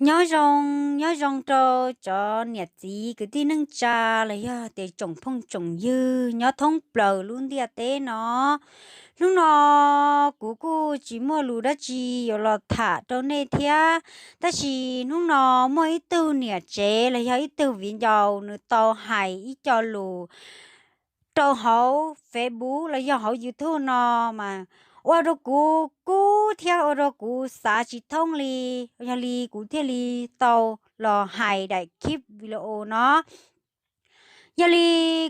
Nyob zoo, nyob zoo rau cov niam txiv kwv tij neej tsa los yog tias tsoom phooj tsoom ywg nyob thoob plaws lub ntiaj teb no. Hnub no kuv kuj tsis muaj lus dab tsi yuav los tham rau nej thiab, tab sis hnub no muaj ib tug niam tsev los yog ib tug viv ncaus nws tau hais ib co lus rau hauv Facebook los yog hauv YouTube no mas ua rau kuv kub thiab ua rau kuv xav tsis thoob li. Yog li kuv thiaj li tau los hais daim clip video no. Yog li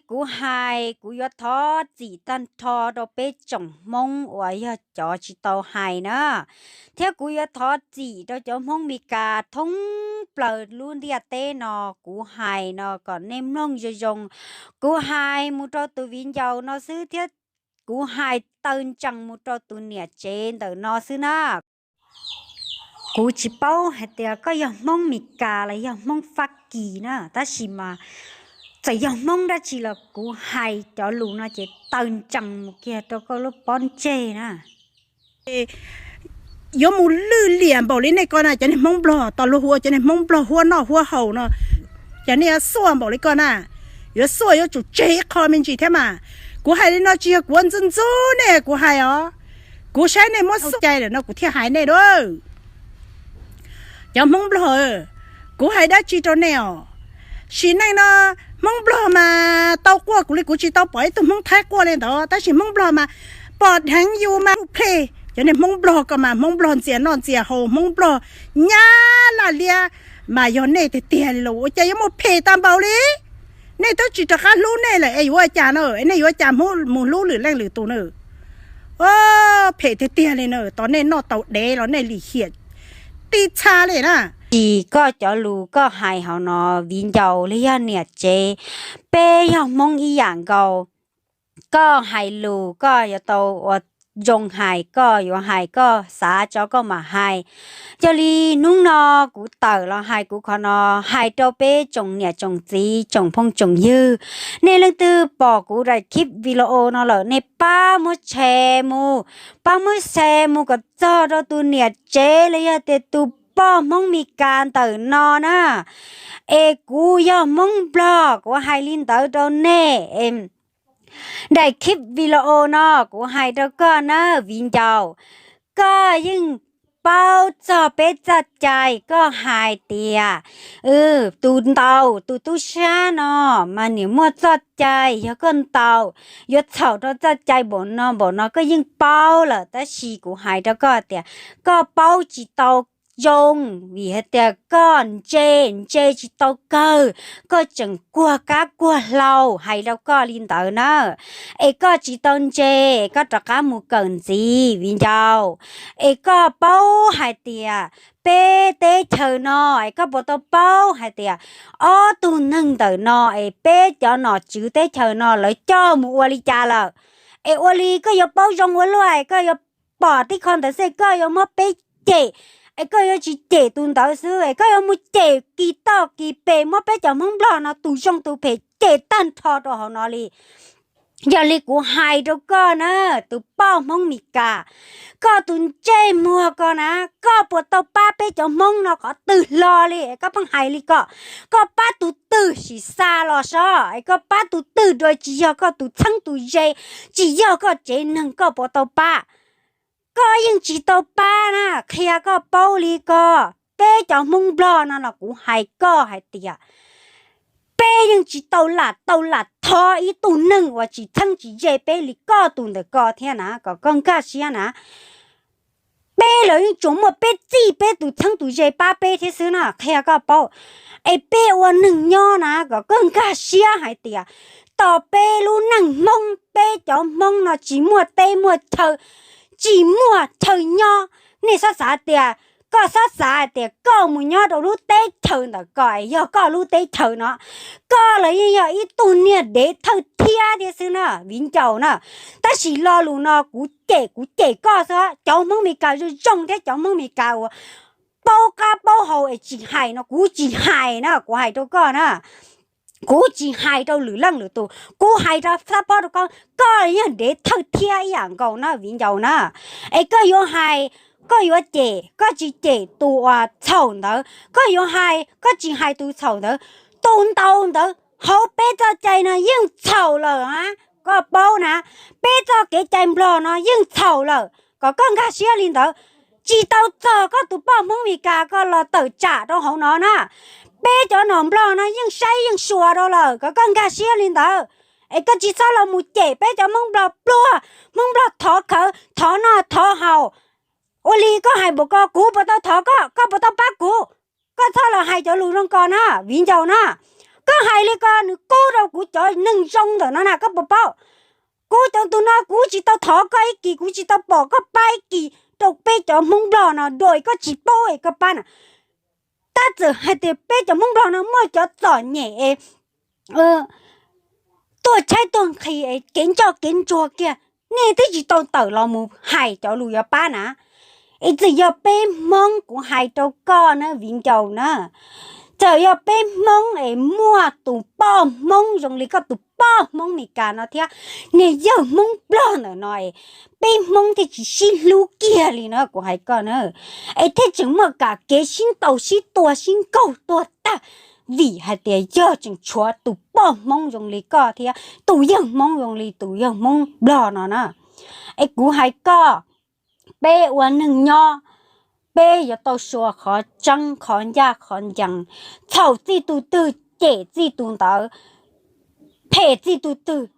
kuv hais kuv yuav thov txim tag nrho rau peb tsoom Hmoob uas yog cov tsis tau hais na, thiab kuv yuav thov txim rau cov Hmoob Mes Kas thoob plaws lub ntiaj teb no. Kuv hais no kom nej mloog zoo zoo, kuv hais mus rau tus viv ncaus no xwb thiab kuv hais taw ntsees mus rau tus niam tsev ntawm no xwb na. Kuv tsis paub hais tias koj yog Hmoob Mes Kas los yog Hmoob Fab Kis na, tab sis mas txawm yog Hmoob dab tsi los kuv hais cov lus no ces taw ntsees mus kiag rau koj lub pob ntseg na. Yuav mus lwj liam npaum li nej ko na, cov niag Hmoob Nplog, tos luag hu ua cov niag Hmoob Nplog huab noj huab haus no, ces nej yuav xuaj npaum li ko na, yuav xuaj yuav tsum tseg ib qho me ntsis thiab mas. Kuv hais li no tsis yog kuv ua ntxub ntxub nej, kuv hais os, kuv saib nej muab xuaj cai lawm no kuv thiaj hais nej dua. Cov Hmoob Nplog, kuv hais dab tsi rau nej os? Sim neej no Hmoob Nplog mas tau quaj kuv li, kuv tsis tau pom ib tug Hmoob Thaib quaj li ntawd, tab sis Hmoob Nplog mas pom dheev yus mas phem. Cov niag Hmoob Nplog ko mas Hmoob Nplog ntxias noj ntxias haus, Hmoob Nplog nyab laj liab, mas yog nej tiag tiag li los ua cas yuav muaj phem tag npaum li? Nej twb tsis rov qab hlub nej lawm es yuav ua cas na, nej yuav ua cas mus hlub lwm leej lwm tus na? Phem tiag tiag li na, tos nej noj tau dev los nej lim hiam tib txha li na. Tsis, koj cov lus koj hais hauv no, viv ncaus los yog niam tsev, peb yog Hmoob ib yam nkaus. Koj hais lus koj yuav tau ua zoo hais, koj yuav hais koj xav tso koj mam hais. Yog li hnub no kuv tawm los hais kuv qhov no, hais rau peb tsoom niam tsoom txiv tsoom phooj tsoom ywg, nej leej twg pom kuv daim clip video no lawm nej pab muab share mus, pab muab share mus kom txog rau tus niam tsev los yog tias tus poj Hmoob Mes Kas ntawm no na. Es kuv yog Hmoob Nplog, kuv hais li ntawd rau nej. Daim clip video no kuv hais rau koj na viv ncaus, koj yeej paub txog peb txoj cai, koj hais tias tus ntaus tus tub sab no mas nim muaj txoj cai, yog koj ntaus yuav txhaum rau txoj cai npaum no npaum no koj yeej paub lawm, tab sis kuv hais rau koj tias koj paub tsis tau zoo, vim hais tias koj ntse, ntse tsis tau kawg, koj tseem kuag kab kuag hlau, hais rau koj li ntawd na. Es koj tsis tau ntse, koj rov qab mus kawm ntxiv viv ncaus. Es koj paub hais tias peb teb chaws no, es koj puas tau paub hais tias ob tug neeg ntawm no es peb cov nom tswv teb chaws no lawv coj mus ua li cas lawm? Es ua li koj yuav paub zoo ua luaj, koj yuav pom tib qho ntawd xwb koj yuav muab peb cem, es koj yuav tsis cem tus ntawd xwb, es koj yuav mus cem kis toj kis pes, muab peb cov Hmoob Nplog no tus zoo tus phem cem tag nrho rau hauv no li. Yog li kuv hais rau koj na, tus poj Hmoob Mes Kas, koj tus ntsej muag ko na, koj puas tau pab peb cov Hmoob no qhov twg hlo li es koj pheej hais li ko? Koj pab tus twg sim xa los sob, es koj pab tus twg dua, tsis yog koj tus txheeb tus ze, tsis yog koj tsev neeg koj puas tau pab? Koj yeej tsis tau pab na, qhia koj paub li ko. Peb cov Hmoob Nplog no los kuv hais koj hais tias peb yeej tsis tau lam tau lam thov ib tug neeg uas tsis txheeb tsis ze peb li koj tus ntawm ko thiab na, kom koj nkag siab na. Peb los yeej tsuas muaj peb txij peb tus txheeb tus ze pab peb thiab xwb na, qhia koj paub. Es peb ua neeg nyob na, kom koj nkag siab hais tias tos peb lub neej Hmoob, peb cov Hmoob no tsis muaj teb muaj chaw, tsis muaj chaw nyob. Nej xob xav tias, koj xob xav hais tias koj mus nyob rau lub teb chaws ntawm ko es yog koj lub teb chaws no, koj los yeej yog ib tug niag dev thawj thiab thiab xwb na viv ncaus na. Tab sis lo lus no kuv cem, kuv cem koj xwb. Cov Hmoob Mes Kas zoo zoo thiab cov Hmoob Mes Kas uas paub qab paub hau es tsis hais no kuv tsis hais na, kuv hais rau koj na. Kuv tsis hais rau lwm leej lwm tus, kuv hais rau xab pob rau koj, koj yog dev thawj thiab ib yam nkaus na viv ncaus na. Es koj yuav hais koj yuav cem koj tsis cem tus uas txhaum ntawd, koj yuav hais koj tsis hais tus txhaum ntawd. Tus ntau ntawd hauv peb txoj cai no yeej txhaum lawm a, koj paub na, peb txoj kev cai Nplog no yeej txhaum lawm, kom koj nkag siab li ntawd. Tsis tau txog koj tus poj Hmoob Mes Kas ko los tawm tsam rau hauv no na. Peb cov nom Nplog no yeej saib yeej xyuas rau lawm, kom koj nkag siab li ntawd. Es koj tsis txhob los mus cem peb cov Hmoob Nplog pluag, Hmoob Nplog thov khawv, thov noj thov haus. Ua li koj hais npaum ko, kuv puas tau thov koj, koj puas tau pab kuv? Koj txhob los hais cov lus zoo ko na, viv ncaus na. Koj hais li ko nws kub rau kuv cov neeg zoo ntawm no na, koj puas paub? Kuv cov tus no kuv tsis tau thov koj ib kis, kuv tsis tau pom koj pab ib kis rau peb cov Hmoob Nplog no dua, koj tsis paub es koj pab na. Tab txawm hais tias peb cov Hmoob Nplog no muaj cov txom nyem es tuaj tshaib tuaj nqhis es kev ntsoj kev ntsuag kiag, nej twb tsis tau tawm los mus hais cov lus yuav pab na. Es txawm yog peb Hmoob, kuv hais rau koj na viv ncaus na, txawm yog peb Hmoob es muaj tus poj Hmoob zoo li koj tus poj Hmoob Mes Kas no thiab niag yawg Hmoob Nplog ntawm no, peb Hmoob thiaj tsis sib hlub kiag li no kuv hais koj na. Es thiaj tseem muaj kam kev sib ntaus sib tua sib nkaug tuag tag, vim hais tias yog tseem tshuav tus poj Hmoob zoo li koj thiab tus yawg Hmoob zoo li tus yawg Hmoob Nplog no na. Es kuv hais koj, peb ua neeg nyob, peb yuav tau xyuas qhov tseeb qhov ncaj qhov ncees, txhaum txij tus twg cem txij tus ntawd, phem txij tus twg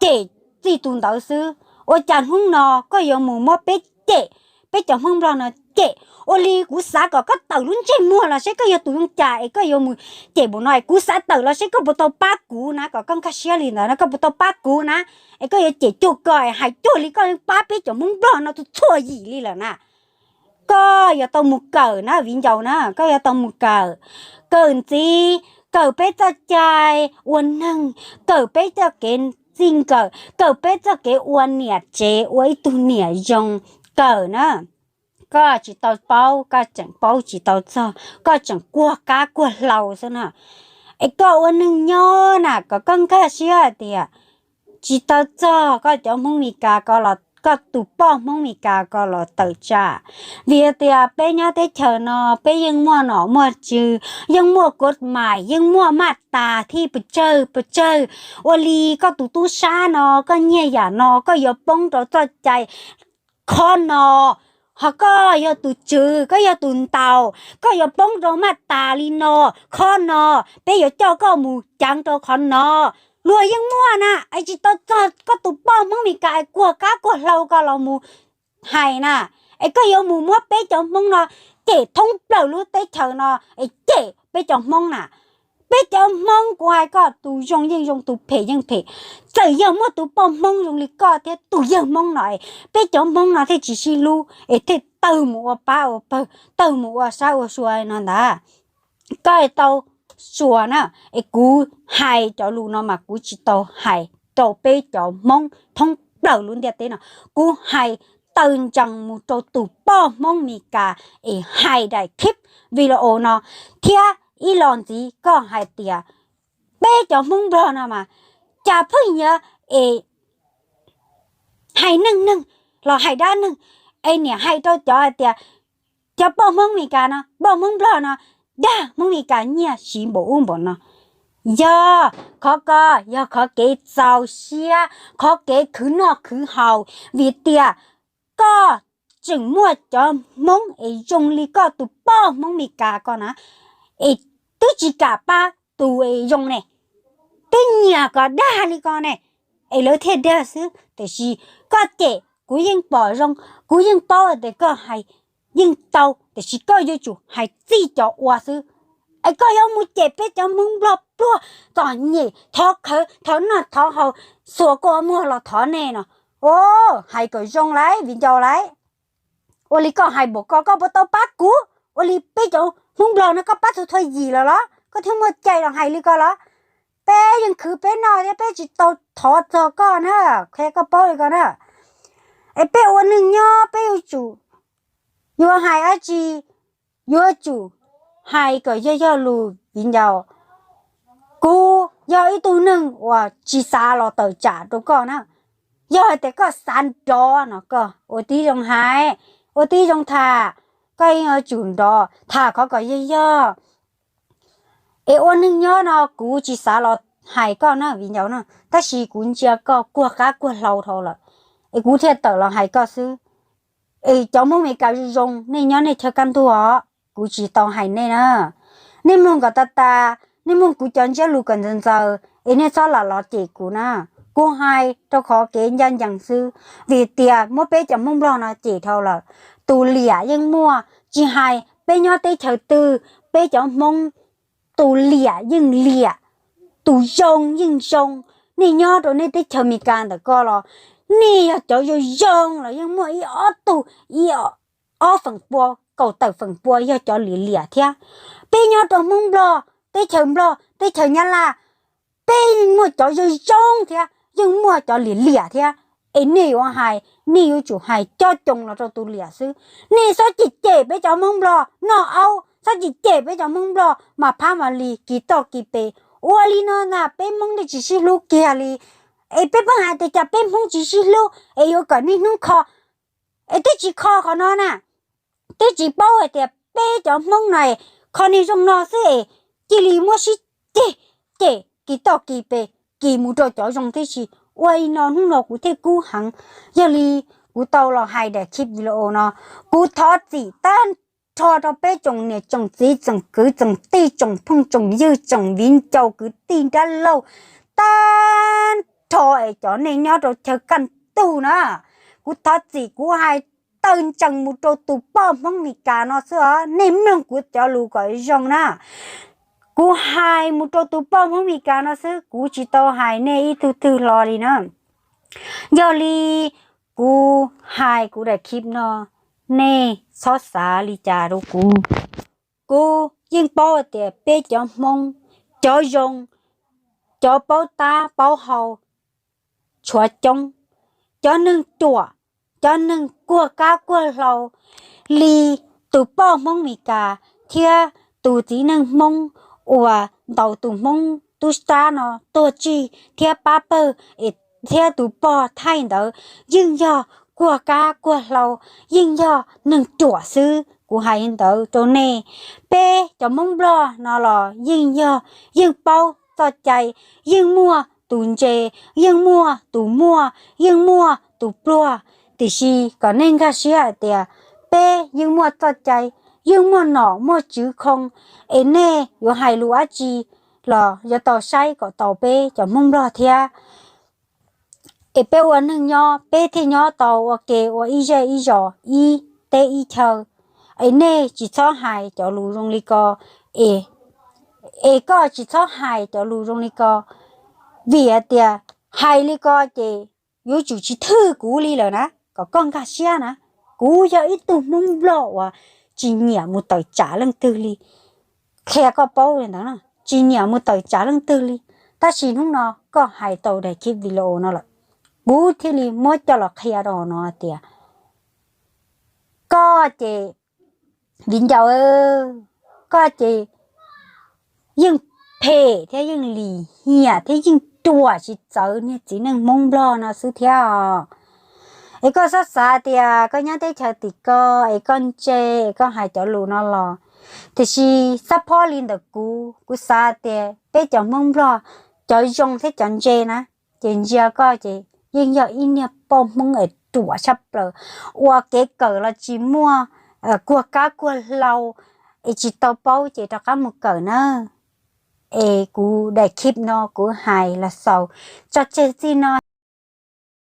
cem txij tus ntawd xwb. Ua cas hnub no koj yuav mus muab peb cem, peb cov Hmoob Nplog no cem? Ua li kuv xav kom koj tawm lub ntsej muag los seb koj yog tus zoo cas es koj yuav mus cem npaum no. Es kuv xav tawm los seb koj puas tau pab kuv na, kom koj nkag siab li ntawd na, koj puas tau pab kuv na. Es koj yuav cem cuag ko es hais cuag li koj pab peb cov Hmoob Nplog no tus txhuaj yim li lawm na. Koj yuav tau mus kawm na viv ncaus na, koj yuav tau mus kawm, kawm ntxiv, kawm peb txoj cai ua neeg, kawm peb txoj kev txij nkawm, kawm peb txoj kev ua niam tsev ua ib tug niam zoo, kawm na. Koj tsis tau paub, koj tseem paub tsis tau txog, koj tseem kuag kab kuag hlau xwb na. Es koj ua neeg nyob na kom koj nkag siab hais tias tsis tau txog koj cov Hmoob Mes Kas ko los koj tus poj Hmoob Mes Kas ko los tawm tsam. Vim tias peb nyob teb chaws no peb yeej muaj nom muaj tswv, yeej muaj kod mais, yeej muaj maj tas thij pes tsawg pes tsawg. Ua li koj tus tub sab no, koj nyiaj yam no, koj yuav poob rau txoj cai qhov no, ho koj yog tus tswv, koj yog tus ntaus, koj yuav poob rau maj tas li no, qhov no, peb yuav coj koj mus ceev rau qhov no. Luag yeej muaj na, es tsis tau txog koj tus poj Hmoob Mes Kas es kuag kab kuag hlau ko los mus hais na. Es koj yuav mus muab peb cov Hmoob no cem thoob plaws lub teb chaws no, es cem peb cov Hmoob na. Peb cov Hmoob kuv hais koj, tus zoo yeej zoo, tus phem yeej phem. Txawm yog muaj tus poj Hmoob zoo li koj thiab tus yawg Hmoob no, peb cov Hmoob no thiaj tsis sib hlub es thiaj tawg mus ua pab ua pawg, tawg mus ua sab ua sua no ntag. Koj tau xyuas na, es kuv hais cov lus no mas kuv tsis tau hais rau peb cov Hmoob thoob plaws lub ntiaj teb no, kuv hais taw ntsees mus rau tus poj Hmoob Mes Kas es hais daim clip video no, thiab ib los ntxiv koj hais tias peb cov Hmoob Nplog no mas cas pheej yuav es hais neej neeg los hais dab neeg, es niam hais rau cov hais tias cov poj Hmoob Mes Kas no, poj Hmoob Nplog no dag Hmoob Mes Kas nyiaj siv npaum ub npaum no. Yog qhov ko yog qhov kev txaus siab, qhov kev khwv noj khwv haus, vim tias koj tseem muaj cov Hmoob es zoo li koj tus poj Hmoob Mes Kas ko na, es twb tsis kam pab tus es zoo ne, twb nyiam kom dag li ko ne, es lawv thiaj dag xwb. Tiam sis koj cem kuv yeej pom zoo, kuv yeej paub tias koj hais yeej tau, tiam sis koj yuav tsum hais txij cov ua xwb. Es koj yuav mus cem peb cov Hmoob Nplog pluag txom nyem, thov khawv, thov noj thov haus, xuas kua muag los thov nej no. O, hais kom zoo lauj, viv ncaus lauj. Ua li koj hais npaum ko koj puas tau pab kuv? Ua li peb cov Hmoob Nplog no koj pab txhua txhua yim lawm los koj thiaj muaj cai los hais li ko los? Peb yeej khwv peb noj thiab peb tsis tau thov txog koj na, qhia koj paub li ko na. Es peb ua neeg nyob peb yuav tsum, yuav hais dab tsi yuav tsum hais kom yog yog lus, viv ncaus. Kuv yog ib tug neeg uas tsis xav los tawm tsam rau koj na. Yog hais tias koj xav nrov no koj ua tib zoo hais, ua tib zoo tham, koj yuav tsum nrov tham qhov kom yog yog. Es ua neej nyob no kuv tsis xav los hais koj na viv ncaus na, tab sis kuv ntsia koj kuag qab kuag hlau dhau lawm, es kuv thiaj tawm los hais koj xwb. Es cov Hmoob Meskas zoo zoo, nej nyob nej chaw kaj ntug os, kuv tsis tau hais nej na. Nej mloog kom tas tas, nej mloog kuv cov ntsiab lus kom ntxaws ntxaws, es nej txhob lam los cem kuv na. Kuv hais rau qhov kev ncaj ncees xwb, vim tias muab peb cov Hmoob Nplog no cem dhau lawm. Tus liam yeej muaj, tsis hais peb nyob teb chaws twg, peb cov Hmoob tus liam yeej liam, tus zoo yeej zoo. Nej nyob rau nej teb chaws Amelikas ntawm ko los, nej yog cov zoo zoo los yeej muaj ib ob tug, ib ob feem pua, kaum tawm feem pua yog cov liam liam thiab. Peb nyob rau Hmoob Nplog, teb chaws Nplog, teb chaws Nyab Laj, peb yeej muaj cov zoo zoo thiab, yeej muaj cov liam liam thiab. Es nej yuav hais, nej yuav tsum hais cob coos los rau tus liam xwb. Nej txhob cem cem peb cov Hmoob Nplog noj aub, txhob cem cem peb cov Hmoob Nplog mas phab mas li, kis toj kis pes. Ua li no ntag peb Hmoob thiaj tsis sib hlub kiag li. Es peb pheej hais tias cas peb Hmoob tsis sib hlub, es yuav kom niaj hnub kho. Es twb tsis kho qhov no na, twb tsis paub hais tias peb cov Hmoob no kho niag zoo no xwb es cia li muab sib ceg, cem kis toj kis pes, kis mus rau cov zoo tib si. Ua li no hnub no kuv thiaj kub heev. Yog li kuv tau los hais daim clip video no, kuv thov txim tag nrho rau peb tsoom niam tsoom txiv tsoom kwv tsoom tij tsoom phooj tsoom ywg tsoom viv ncaus kwv tij nrab laug, tag nrho es cov nej nyob rau chaw kaj ntug na. Kuv thov txim, kuv hais tawm ntsees mus rau tus poj Hmoob Meskas no xwb os, nej mloog kuv cov lus kom zoo na. Kuv hais mus rau tus poj Hmoob Meskas no xwb, kuv tsis tau hais nej ib tug twg hlo li na. Yog li kuv hais kuv daim clip no, nej txhob xav li cas rau kuv. Kuv yeej paub tias peb cov Hmoob, cov zoo, cov paub tab paub hau, tshuav coob, cov neeg ruam, cov neeg kuag kab kuag hlau li tus poj Hmoob Meskas thiab tus txiv neej Hmoob uas ntaus tus Hmoob tub sab no tuag tsig thiab pab pawg, thiab tus poj thaij ntawd yeej yog kuag kab kuag hlau, yeej yog neeg ruam xwb. Kuv hais li ntawd rau nej, peb cov Hmoob Nplog no los yeej yog, yeej paub txoj cai, yeej muaj tus ntse, yeej muaj tus muaj, yeej muaj tus pluag. Tiam sis kom nej nkag siab hais tias peb yeej muaj txoj cai, yeej muaj nom muaj tswv khoo, es nej yuav hais lus dab tsi los yuav tau saib kom tau peb cov Hmoob Nplog thiab. Es peb ua neej nyob peb thiaj nyob tau ua ke ua ib zej ib zos ib teb ib chaw. Es nej tsis txhob hais cov lus zoo li ko, es, es koj tsis txhob hais cov lus zoo li ko, vim hais tias hais li ko ces yuav tsum tsis thwj kuv li lawm na, kom koj nkag siab na. Kuv yog ib tug Hmoob Nplog uas tsis nyiam mus tawm tsam leej twg li. Qhia koj paub li ntawd, tsis nyiam mus tawm tsam leej twg li. Tab sis hnub no koj hais tau daim clip video no lawm, kuv thiaj li muab coj los qhia rau no tias koj ces, viv ncaus, koj ces yeej phem thiab yeej lim hiam thiab yeej ruam tsis txawv niag txiv neej Hmoob Nplog no xwb thiab os. Es koj txhob xav tias koj nyob teb chaws tim ko es koj ntse es koj hais cov lus no los, tiam sis xab phob li ntawm kuv, kuv xav tias peb cov Hmoob Nplog, cov zoo thiab cov ntse na, ces ntsia koj ces yeej yog ib niag poj Hmoob es ruam tshaj plaws, ua kev kawm los tsis muaj, kuag kab kuag hlau, es tsis tau paub ces rov qab mus kawm na. Es kuv daim clip no kuv hais los xaus tso tseg txij no.